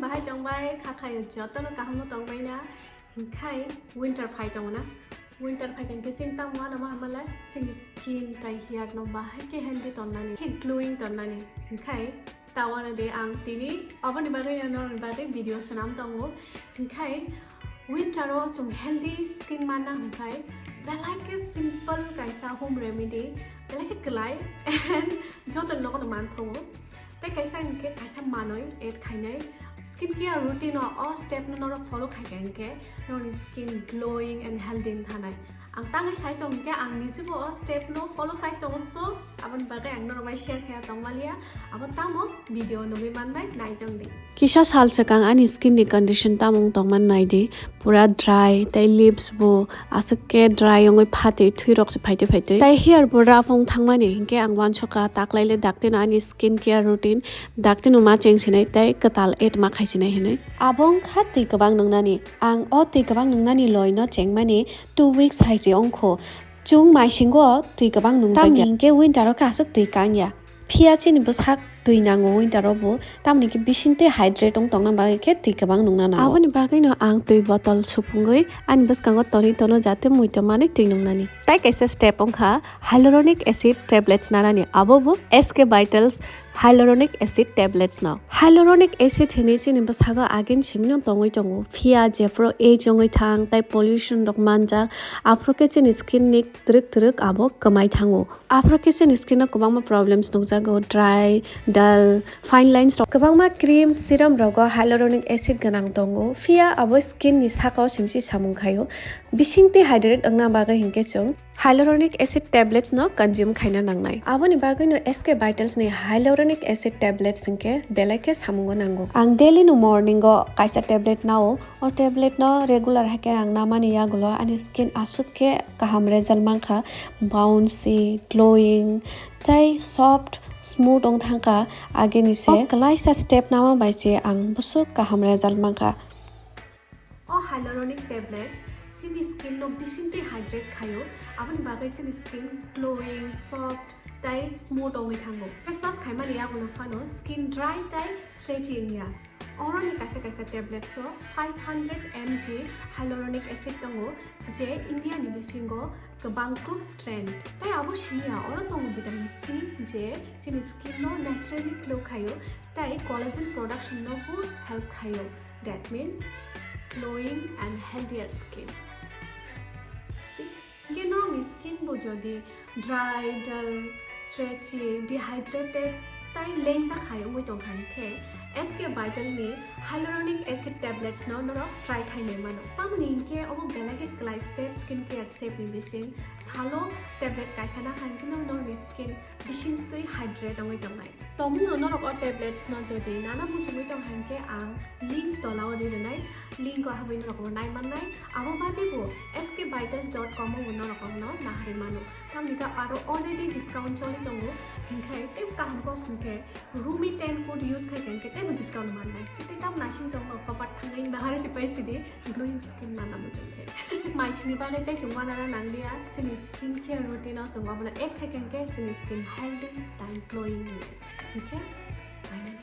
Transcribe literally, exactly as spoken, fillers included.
Bahai tongbai, kha khayo jotono kaham no tongbai na. Hinkhe winter phai tongo na. Winter phai khe chini tamo ano ma hamale chini skin tai hair no bahai khe healthy tonnani, khe glowing tonnani. Hinkhe tawano de ang tini oboni bagwi norokni bagwi video swnam tongo. Hinkhe winter o chwng healthy skin manna hinkhe belai khe simple kaisa home remedy, belai khe kwlai and joto nogo manthogo. Tei kaisa hinkhe kaisa manwi add khainai. Skin care routine o, o step no norok follow khai kha hinkhe norokni skin glowing and healthy wng thanai. Ang tangwi sai tong hinkhe ang nijibo o step no follow khai tongo, so aboni bagwi ang norok bai share khe tongmaliya. Abo tamo video nugwi manbai nai tong di. Kisa sal swkang ani skin ni condition tamo wng tongmani nai di. Pura dry, tei lips bo aswk khe dry wngwi phatwi thwi rok se phaitwi phaitwi. Tei hair bo rough wng thangmani hinkhe ang uansukha taklaile daktino ani skin care routine, daktino ma chengsinai tei kwtal add ma khaisinai hinwi. Abo wngkha twi kwbang nwngnani. Ang o twi kwbang nwngnani loino chengmani two weeks hai se wngkho. Chwng maisingo twi kwbang nungjakya. Tamni hinkhe winter o khe aswk twi kangya. Phiya chini bwsak twi nango winter o bo, tamni khe bisingtwi hydrate wng tongna bagwi khe twi kwbang nungna nango. Aboni bagwino ang twi bottle supungwi ani bwskango tonwi tono, jate muitu manwi twi nungnani. Tai kaisa step wngkha hyaluronic acid tablets nanani, abo bo S K Vitals hyaluronic acid tablets no. Hyaluronic acid hinwi chini bwsago agin simino tongwi tongo, phiya jephuru age wngwi thang tai pollution rok manjak, aphuru khe chini skin ni twrwk twrwk abo kwmai thango. Aphuru khe chini skin o kwbangma problems nukjago, dry, dull, fine lines rok. Kwbangma cream, serum rogo hyaluronic acid gwnang tongo, phiya abo skin ni sakao simsi samung khaio. Bisingtwi hydrate wngna bagwi hinkhe chwng hyaluronic acid tablets no consume khaina nangnai. Aboni bagwino S K Vitals ni hyaluronic acid tablets hinkhe belai khe samungo nango. Ang daily no morning o kaisa tablet nao. O tablet no regular hai khe ang namani yagulo ani skin aswk khe kaham result mankha, bouncy, glowing tei soft, smooth wng thangkha agini se. O kwlaisa step nama bai se ang bwswk kaham result mankha. O hyaluronic tablets chini skin no bisingtwi hydrate khaio, aboni bagwi chini skin glowing, soft tei smooth wngwi thango. Face wash khaimani yagulo phano skin dry tei stretchy wngya. Oroni kaisa kaisa tablets o five hundred M G hyaluronic acid tongo, je India ni bisingo kwbang kuk strength. Tei abo simiya, oro tongo vitamin C, je chini skin no naturally glow khaio, tei collagen production no bo help khaio. That means glowing and healthier skin. See? Hinkhe norokni skin bo jodi dry, dull, stretchy, dehydrated tei lengsa khai wngwi tongkha hinkhe S K Vital ni hyaluronic acid tablets no norok try khainai mano. Tamoni hinkhe omo belai khe kwlai step, skin care step ni bising salo tablet kaisa nakha hinkhe no norokni skin bisingtwi hydrate wngwi tongnai. Tongmungno norok o tablets no jodi nana muchungwi tongkha hinkhe ang link tola o ri rwnai, link o habwi norok bo nai mannai. Abo bade bo S K Vitals dot com o bo norok no naharwi mano. Tamni khe aro already discount choli tongo, hinkhe tei kaham kok song khe Rumi ten code use khai khe hinkhe teibo discount mannai. Tei tam naising tongo, kopat thangwi naharwi se pai sidi. Glowing skin nana muchung khe. Maisini bagwi tei chwng uanana nanglia, chini skin care routine o chwng obono add khai khe hinkhe chini skin healthy tei glowing wngwi. Hinkhe, finally,